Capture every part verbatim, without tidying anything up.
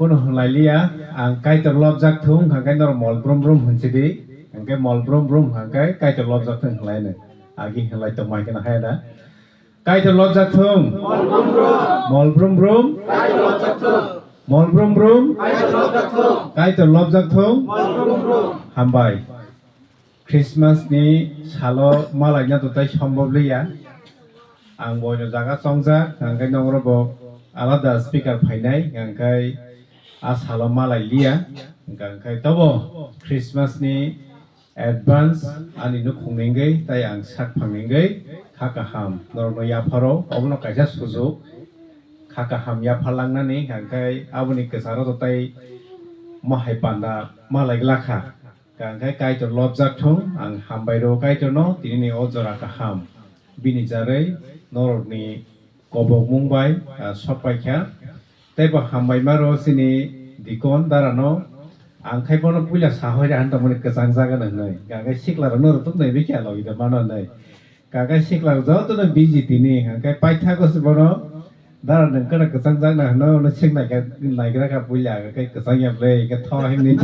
Bono hwnlai liya, ang Kaitor lobjak thung, hwnkhe norok mol brum brum hwnsi di, hwnkhe mol brum brum hwnkhe Kaitor lobjak thung hwnlai no. Agi hwnlai tongma khe no hai da. Kaitor lobjak thung. Mol brum brum. Mol brum brum. Kaitor lobjak thung. Hambai. Christmas ni salo malaina to tai sombhob liya. Ang boino jaga chongjak, hwnkhe nokro bo alada speaker phainai, hwnkhe a salo malai liya. Hwnkhe tobo Christmas ni advance ani nukhung ningwi tai ang sak phang ningwi kha kaham norokno yapharo, obono kaisa sujuk kha kaham yapharlangnani, hwnkhe aboni kwcharo to tai mohai panda malai glakha. Hwnkhe Kaitor lobjak thung, ang hambai rw Kaitorno tinini o jora kaham. Bini jarwi norokni kobokmung bai, ah, sok paikha. Tei bo hambai ma rw chini dikon darano, ang khai bono puila sahoi rw han tongmani kwchang jaga no hwnwi. Hwnkhe sikla rokno rw tuk nai bikha logi da mano hwnwi. Kakai sikla jotono busy tini, hwnkhe paithago se bono dara nwng kwna kwchang jakna hwno, hwno sik naikha, naigra kha puila, hwnkhe kwchang ya ble, hwnkhe tho himni.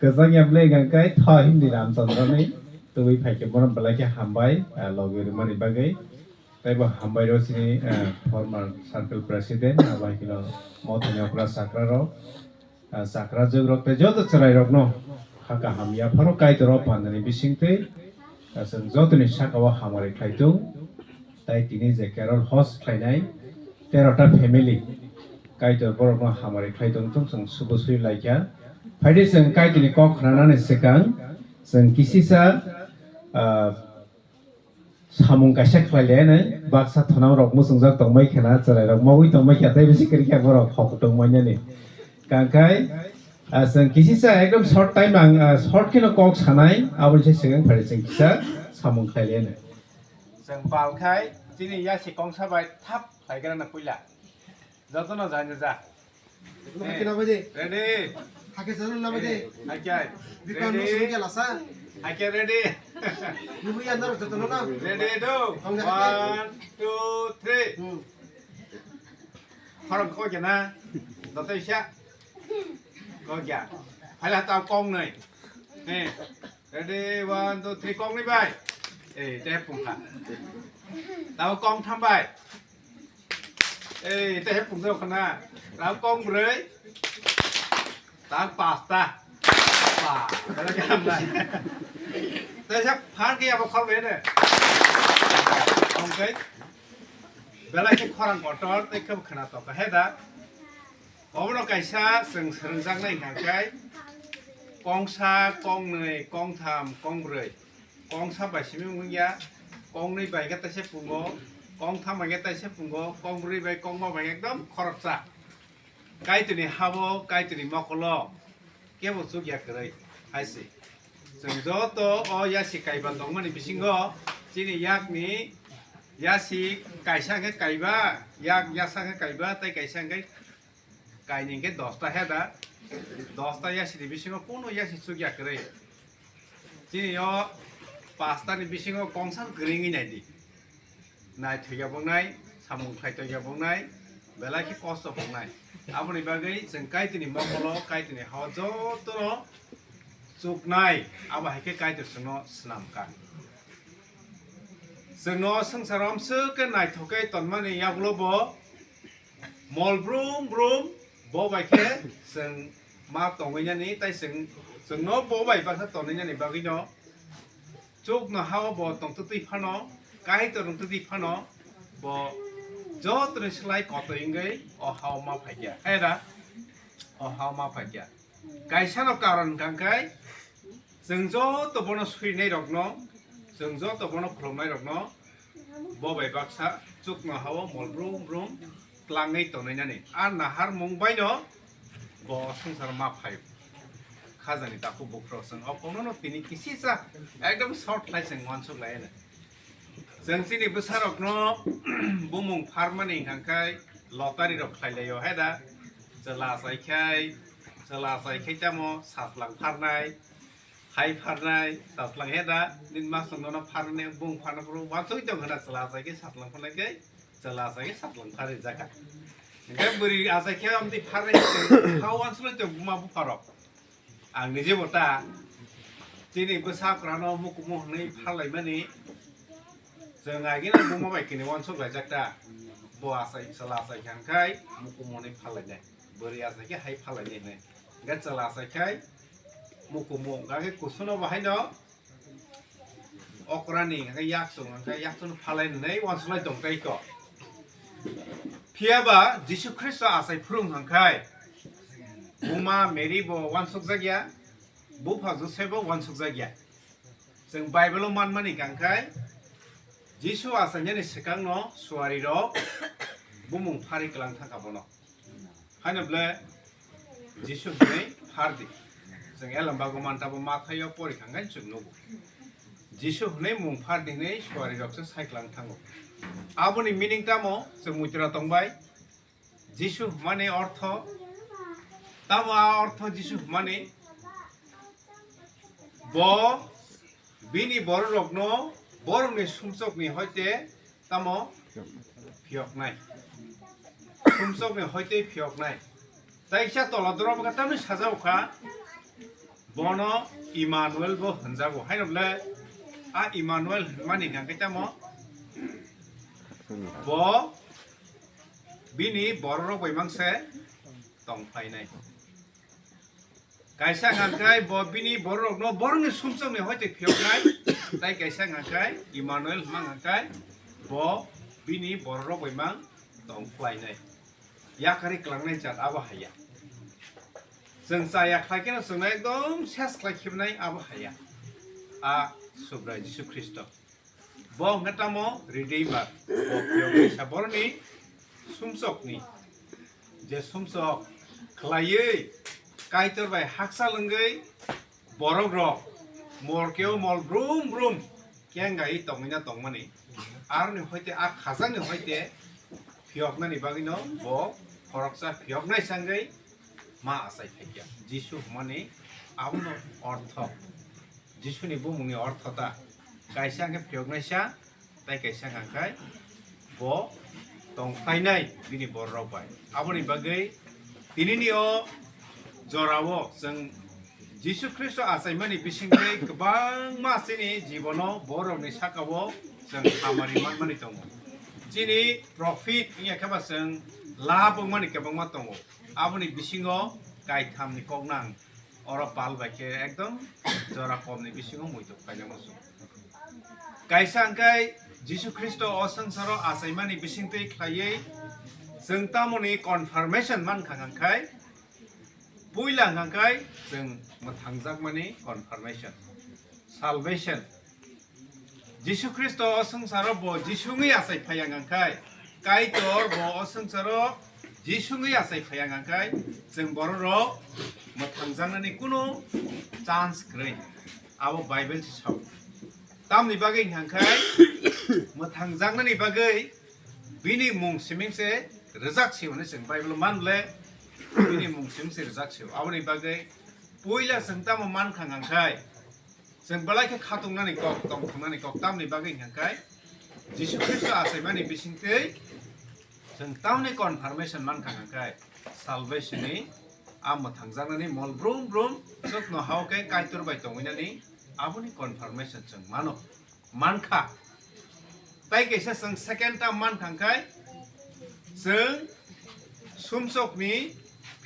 Kwchang ya ble, hwnkhe tho himni Ramchandra ni tubui phaikhe bono belai khe hambai, ah, logi rwmani bagwi. Tei bo hambai rw chini, ah, former circle president, abo hai kheno mothani okra sakra rok. Ah, chakra jugrok tei joto chwrairokno kha kaham yapharo Kaitor o pandani bisingtwi, ah, chwng jotoni saka o hamari khlai tung. Tai tini je carol host khlainai tero ta family, Kaitor borokno hamari khlai tong thung, chwng subo sui laikha. Phaidi chwng Kaitorni kok khnanani swkang chwng kisisa, ah, samung kaisa khlai le nai, baksa thonam rok muchungjak tongmai khena, chwrai rok mawi tongmai kha, tei bisi kwrwi kha borok hok tongmani. Kangkhai, ah, chwng kisisa ekdom short time ang, ah, short kheno kok sanai, aboni se swkang phai chwng kisa samung khlai le nai. Chwng pal khai, chini yasi kongsa bai thap khlai gra na puila. Jotono jani ja. Hakhe nabai de. Ready? Hakhe chwrwng nabai de. Hakhe. Bikon no sungya lasa. Hakhe ready? Nubu ya naro jotono na. Ready, do. Tong de hakhe. One, two, three. Hmm. Khorang kok ya na. Dotai sya. Kok ya. Phaila tao kong nai. Eh. Ready, one, two, three, kok ni bai. Eh, teh pung kha. Tao kong tham bai. Eh, teh pung jao khana. Tao kong broi. Tao pasta. Pa, bela kam lai. Teh sa phar ke apa khol bene. Kong kai. Bela ke khorang kotor, teh ke khana to ka heda. Obono kaisa chwng swrwngjaknai hwnkha khe kongsa, kongnwi, kongtham, kongbrwi. Kongsa bai simi wngya, kongnwi bai khe taisa pungo, kongtham bai khe taisa pungo, kongbrwi bai kongma bai ekdom khoroksa. Kaitorni habo, Kaitorni mokolo kebo chukya kwrwi hai se. Chwng joto o yasi kaiba tongmani bisingo chini yakni yasi kaisa khe kaiba, yak yasa khe kaiba, tei kaisa khe kainwi khe dosta heda, dosta yasini bisingo kunu yasi chukya kwrwi. Chini o pastani bisingo kongsa kwrwi wngwi naidi. Naithokya bongnai, samung khlaitokya bongnai, belai khe kosto bongnai. Aboni bagwi chwng Kaitorni mokolo, Kaitorni hao jotono chuknai, abo hai khe Kaitor chwngno swnamkha. Chwngno swngcharo amswk khe naithok khe tonmani yagulo bo mol brum brum bo bai khe chwng ma tongwi nani, tai chwng, chwngno bo bai baksa tonwi nani bagwino chukno hao bo tongtwtwi phano, Kaitor wngtwtwi phano bo jotoni slai kotoi wngwi o hao ma phaikya. Hai da? O hao ma phaikya. Kaisano karon hwnkha khe, chwng joto bono swinai rokno, chwng joto bono khulumnai rokno, bo bai baksa chukno hao mol brum brum tlangwi tonwi nani. A nahar mung baino bo swngchar ma phai. Khajani takhuk bukhurok chwng o konono tini kisisa ekdom short khlai chwng uansuk lai ano. Chwng chini bwsarokno bumung pharmani hwnkha khe lottery rok khlai laio hai da. Chwla achai khai, chwla achai khai tamo sajlang pharnai, hai pharnai, sajlang hai da. Nini masong nono pharnai, bumung pharnai phuru uansugwi tong hwna chwla achai khai sajlang pharnai khai, chwla achai khai sajlang pharwi jakha. Hingke bwrwi achai khe amtwi pharnai, ha uansuknai tong buma bupharok. Ang nije bo ta chini bwsa kwrano mukumu hwnwi pharlaimani. Chwng agini buma bai kini uansuk laijak ta. Bo achai, chwla achai khe hwnkhai mukumu hwnwi pharlainai. Bwrwi achai khe hai pharlainai hwnwi. Hingke chwla achai khai mukumu hwnka khe kusuno bo haino. Okrani hwnka yaksung, hwnka yaksung phalai nwnai uansuknai tong tai kho. Phiya ba Jisu Khristo achai phwrwng hwnkhai buma Mary bo uansukjak ya, bupha Joseph bo uansukjak ya. Chwng Bible-o manmani hwnkhai Jisu achainani swkangno suarirok bumung pharwi kwlang thangkha bono. Haino bwle Jisu hwnwi phardi. Chwng elem bagwi mantabo Mathaio pori thangkhe chwng nugo. Jisu hwnwi mung phardi hwnwi suarirokse sai kwlang thango. Aboni meaning tamo chwng muitura tongbai? Jisu hwnmani ortho tamo a ortho Jisu hwnmani? Bo bini bororokno borokni sumsokni hoite tamo phiyoknai. Sumsokni hoite phiyoknai. Taisa tola dorop kha tamni sajao kha, bono Emmanuel bo hwnjago. Haino bwle a Emmanuel hwnmani hwnkhe tamo? Bo bini bororok bai mangse tongphainai. Kaisa hwnkhai bo bini bororokno borokni sumsokni hoite phiyoknai, tai kaisa hwnkhai Emmanuel hwnma hwnkhai bo bini bororok bai mang tong phlainai. Yakarwi kwlangnai jat abo haiya. Chwng chaya khlai kheno chwngno ekdom ses khlai khibnai abo haiya. A Subrai Jisu Khristo. Bo hwnkhe tamo Redeemer, bo phiyok kaisa borokni sumsokni, je sumsok khlaiwi Kaitor bai hakchal wngwi borokrok morkeo mol brum brum kengai tongwina tongmani, aroni hoite a khajakni hoite phiyoknani bagwino bo khoroksa phiyoknai sangwi ma achai phaikha. Jisu hwnmani abono ortho. Jisuni bumungni ortho ta kaisa hwnkhe phiyoknaisa, tai kaisa hwnkhe bo tongphlainai bini bororok bai. Aboni bagwi tinini o jorao chwng Jisu Khristo achaimani bisingtwi kwbangma chini jibono borokni sakao chwng hamari manmani tongo. Chini profit wngya khe ba chwng labh wngmani kwbangma tongo. Aboni bisingo kaithamni koknang oro pal bai khe ekdom jora komni bisingo muitok khainai muchung. Kaisa hwnkhe Jisu Khristo o swngcharo achaimani bisingtwi khlaiwi chwng tamoni confirmation mankha hwnkhai, puila hwnkhai chwng mwthangjakmani confirmation, salvation. Jisu Khristo o swngcharo bo Jisu wngwi achai phaiya hwnkhai, Kaitor bo o swngcharo Jisu wngwi achai phaiya hwnkhai, chwng bororok mwthangjaknani kunu chance kwrwi. Abo Bible se sao. Tamni bagwi hwnkhai mwthangjaknani bagwi bini mung siming se rwjak sio hwnwi chwng Bible man le bini mung siming se rwjak sio. Aboni bagwi puila chwng tamo mankha hwnkhai, chwng belai khe khatungnani kok, tongthoknani kok, tamni bagwi hwnkhai Jisu Khristo achaimani bisingtwi chwng tamni confirmation mankha hwnkhai salvation ni a mwthangjaknani mol brum brum chwkno hao khe Kaitor bai tongwinani aboni confirmation chwng mano, mankha. Tai kaisa chwng second term mankha hwnkhai chwng sumsokni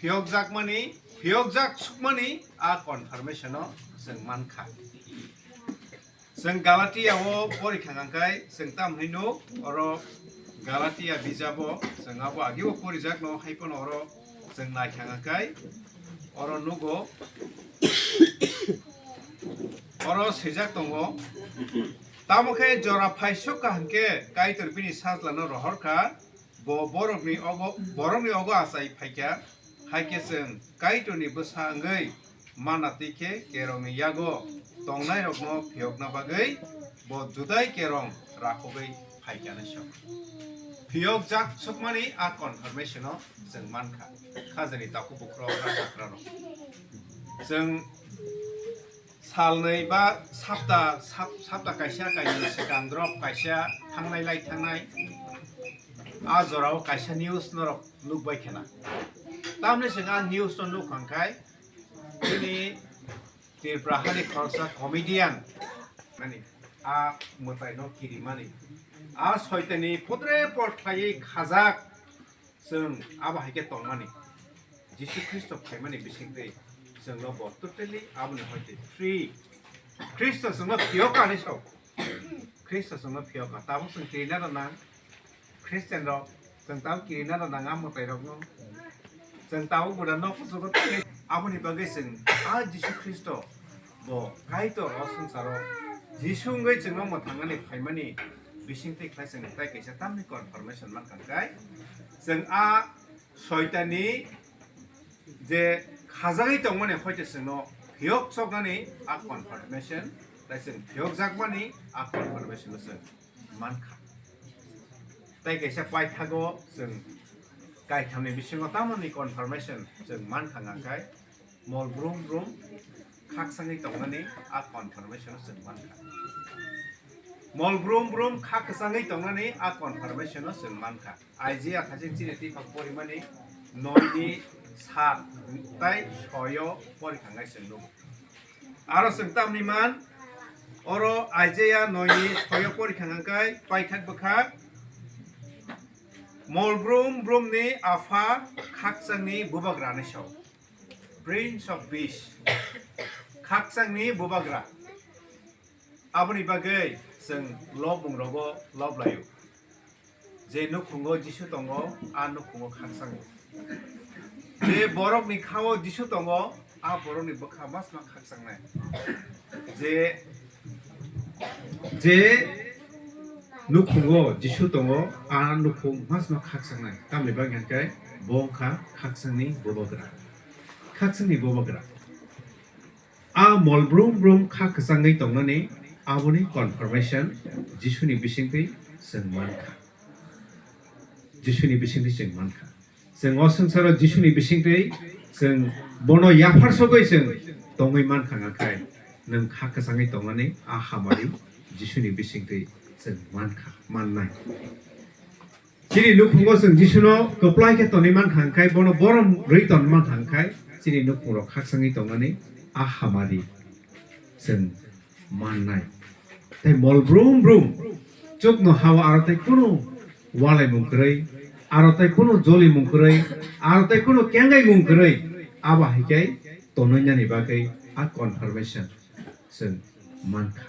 phiyokjakmani, phiyokjak sukmani a confirmation o chwng mankha. Chwng Galatia o porikha hwnkhai chwng tamhinwi nuk oro Galatia bijabo chwng abo agibo porijakno hai phano oro chwng naikha hwnkhai oro nugo. Oro swijak tongo, tamo khe jora phaisuk kaham khe Kaitor bini sajlano rohor kha, bo borokni ogo, borokni ogo achai phaikha, hai khe chwng Kaitorni bwsa wngwi mana twi khe kerongni yago tongnairokno phiyokna bagwi bo Judai kerong rakhogwi phaikha hwnwi sa. Phiyokjak sukmani a confirmation-o chwng mankha, khajani takhuk bukhurok, rajakrarok. Chwng salnwi ba sapta, sap-, sapta kaisa kainwi swkang drop kaisa thangnai lai thangnai. A jorao kaisa news norok nukbai khena. Tamni chwng a news no nuk hwnkhe, chini Tripura hani khoroksa comedian mani a mwtai no kirimani, a soitani podre pod khlaiwi khajak, chwng abo hai khe tongmani. Jisu Khristo phaimani bisingtwi chwngno bo totally aboni hoite free. Khristo chwngno phiyok ani sok. Khristo chwngno phiyok ka. Tabuk chwng kirina rwnang. Christian rok, chwng tabuk kirina rwnang a mwtai rokno. Chwng tabuk buda nok kuchugo tongwi. Aboni bagwi chwng a Jisu Khristo bo Kaitor o swngcharo Jisu wngwi chwngno mwthangnani phaimani bisingtwi khlai chwng tai kaisa tamni confirmation mankha khe chwng a soitani je khajagwi tongmani hoite chwngno phiyok choknani a confirmation, tai chwng phiyokjakmani a confirmation bo chwng mankha. Tai kaisa paithago chwng kaithamni bisingo tamoni confirmation chwng mankha, hwnkhai mol brum brum khakchangwi tongnani a confirmation chwng mankha. Mol brum brum kha kwchangwi tongnani a confirmation chwng mankha. Isaiah thajak chini twiphang porimani noi ni sat tai soyo porikha hwnkhai chwng nugo. Aro chwng tamni man, oro Isaiah noi ni soyo porikha hwnkhai paithak bwkha, mol brum brum ni apha khakchangni bubagra ni sao. Prince of Peace, khakchangni bubagra. Aboni bagwi chwng lobmung rogo lob laio. Je nukhungo Jisu tongo, a nukhungo khakchango. Je borokni khao Jisu tongo, a borokni bwkha masma khakchangnai. Je, je nukhungo Jisu tongo, a nukhung masma khakchangnai. Tamni bagwi hwnkhe bo wngkha khakchangni bubagra. Khakchangni bubagra. A mol brum brum kha kwchangwi tongnani aboni confirmation Jisuni bisingtwi chwng mankha. Jisuni bisingtwi chwng mankha. Chwng o swngcharo Jisuni bisingtwi chwng bono yaphar sogwi chwng tongwi mankha, hwnkhai nwng kha kwchangwi tongnani a hamari Jisuni bisingtwi chwng mankha, mannai. Chini nukhungo chwng Jisuno kwplai khe tonwi mankha, hwnkhai bono borom rwi tonwi mankha, hwnkhai chini nukhungrok khakchangwi tongnani a hamari chwng mannai. Tei mol brum brum chukno hao aro tei kunu walaimung kwrwi, aro tei kunu jolimung kwrwi, aro tei kunu kengaimung kwrwi, abo hai khe tonwi nani bagwi a confirmation chwng mankha.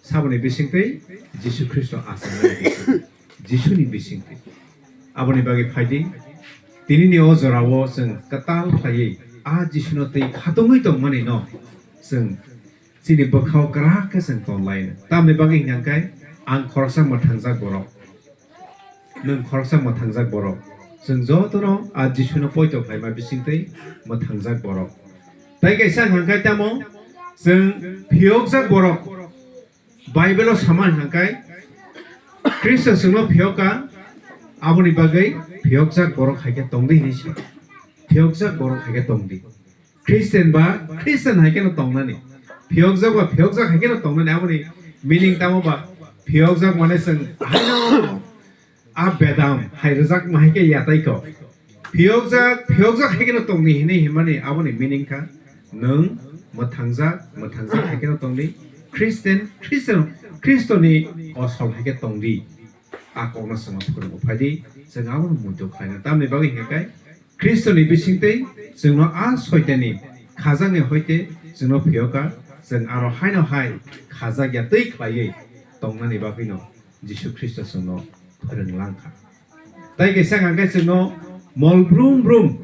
Saboni bisingtwi Jisu Khristo achai mani bising, Jisuni bisingtwi. Aboni bagwi phaidi, tinini o jorao chwng kwtal khlaiwi a Jisuno twi khatungwi tongmani no chwng chini bwkhao kwrak khe chwng ton lai no. Tamni bagwi hwnkhe ang khoroksa mwthangjak borok. Nwng khoroksa mwthangjak borok. Chwng jotono a Jisuno poito khlaima bisingtwi mwthangjak borok. Tai kaisa hwnkhe tamo chwng phiyokjak borok. Bible-o sama hwnkhe Khristo chwngno phiyokka, aboni bagwi phiyokjak borok hai khe tongdi hinwi sa. Phiyokjak borok hai khe tongdi. Christian ba Christian hai kheno tongnani, phiyokjak ba phiyokjak hai kheno tongnani. Aboni meaning tamo ba phiyokjak mane chwng haino a bedam hai rwjakma hai khe yatai kok. Phiyokjak, phiyokjak hai kheno tongni hinwi himani aboni meaning kha nwng mwthangjak, mwthangjak hai kheno tongdi. Christian, Christian, Khristoni osol hai khe tongdi. A kokno chwngno phwrwngo phaidi, chwng abono muitu khlaina. Tamni bagwi hwnkhe Khristoni bisingtwi chwngno a soitani khajakni hoite chwngno phiyoka, chwng aro haino hai khajak ya twi khlaiwi tongnani bagwino Jisu Khristo chwngno phwrwng langkha. Tai kaisa hwnkhe chwngno mol brum brum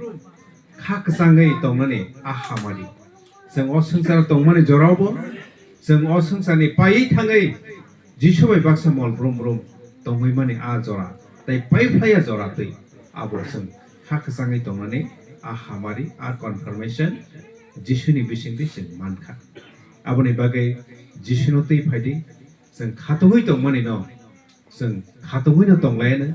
kha kwchangwi tongnani a hamari. Chwng o swngcharo tongmani jorao bo, chwng o swngcharni paiwi thangwi Jisu bai baksa mol brum brum tongwi mani a jora, tei pai phlaiya jora twi abo chwng kha kwchangwi tongnani a hamari, a confirmation Jisuni bisingtwi chwng mankha. Aboni bagwi Jisuno twi phaidi, chwng khatungwi tongmani no chwng khatungwi no tonglaiyano.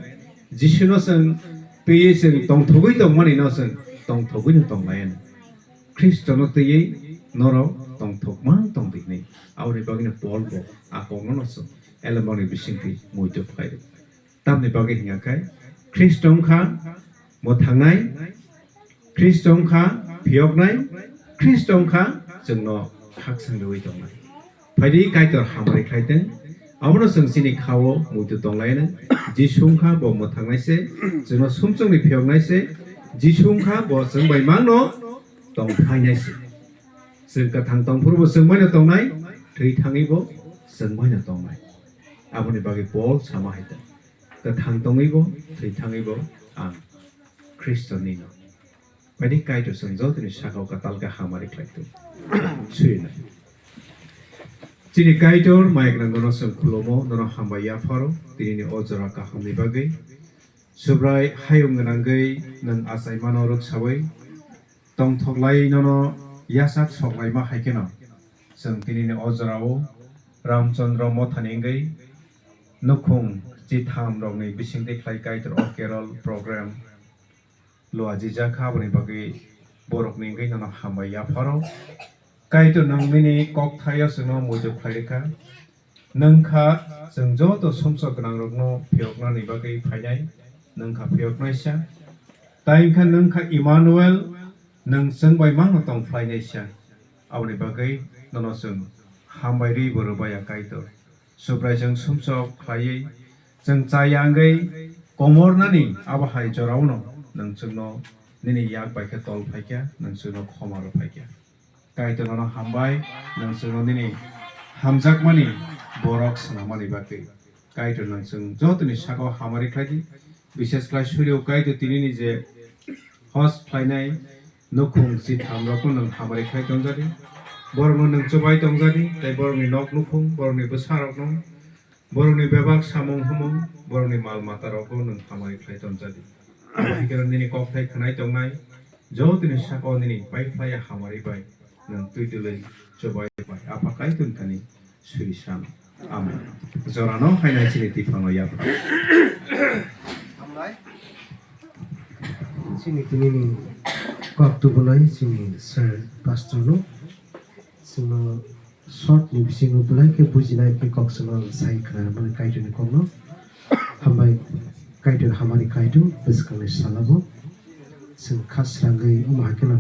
Jisuno chwng twiwi chwng tongthogwi tongmani no chwng tongthogwi no tonglaiyano. Khristono twiwi norok tongthokma tongdi hinwi. Aboni bagwino Paul bo a kokno no chwng elembangni bisingtwi muitu phlai rw. Tamni bagwi hingya khe Khristo wngkha mwthangnai, Khristo wngkha phiyoknai, Khristo wngkha chwngno khakchang rwui tongnai. Phaidi Kaitor hamari khlai tong. Abono chwng chini khao muitu tonglaino. Jisu wngkha bo mwthangnai se, chwngno sumsokni phiyoknai se. Jisu wngkha bo chwng bai mangno tong phainai se. Chwng kwthang tong phuru bo chwng baino tongnai, thwi thangwi bo chwng baino tongnai. Aboni bagwi Pol sama hai ta, kwthang tongwi bo, thwi thangwi bo ang Khristo nino. Phaidi Kaitor chwng jotoni sakao kwtal khe hamari khlai tong. Surinai. Chini Kaitor, maya gwnang nono chwng khulumo, nono hambai yapharo, tinini o jora kahamni bagwi. Subrai hayung gwnangwi nwng achaimano rwksawi, tongthoklai nono yasak soklaima hai kheno. Chwng tinini o jorao Ramchandra Mothani wngwi nukhung chitham rokni bisingtwi khlai Kaitor o carol program luajijak kha, aboni bagwi borokni wngwi nono hambai yapharo. Kaitor nwng nini kokthaio chwngno muitu khlai rwkha. Nwng kha chwng joto sumsok gwnangrokno phiyoknani bagwi phainai, nwng kha phiyoknaisa. Tai wngkha nwng kha Emmanuel, nwng chwng bai mangno tong phlainaisa. Aboni bagwi nono chwng hambai rwi bo rwbaiya Kaitor. Subrai chwng sumsok khlaiwi chwng chaya wngwi komornani abo hai jorao'-no nwng chwngno nini yak bai khe tol phaikha, nwng chwngno khoma rw phaikha. Kaitor nono hambai, nwng chwngno nini hamjakmani borok swnamani bagwi. Kaitor nwng chwng jotoni sakao hamari khlai di, bishes khlai Suryo Kaitor tinini je host khlainai nukhung chitham rokno nwng hamari khlai tongjadi, borokno nwng chubai tongjadi, tei borokni nok nukhung, borokni bwsarokno, borokni bebak samung humung, borokni mal mata rokno nwng hamari khlai tongjadi. Abo hai kheno nini kokthai khwnai tongnai, jotoni sakao nini paiphlaiya hamari bai nwng twi twlwi chubai bai Apha Kaitor thani suri san. Amen. Jorano haino chini twiphangno yapha. Hambai. Chini tinini kok tubunai chini sir pastor no. Chwngno short ni bisingo belai khe bujinai khe kok chwngno sai khna mani Kaitor ni kokno. Hambai Kaitor hamari Kaitor bwskangni salabo. Chwng kha srangwi omo hai kheno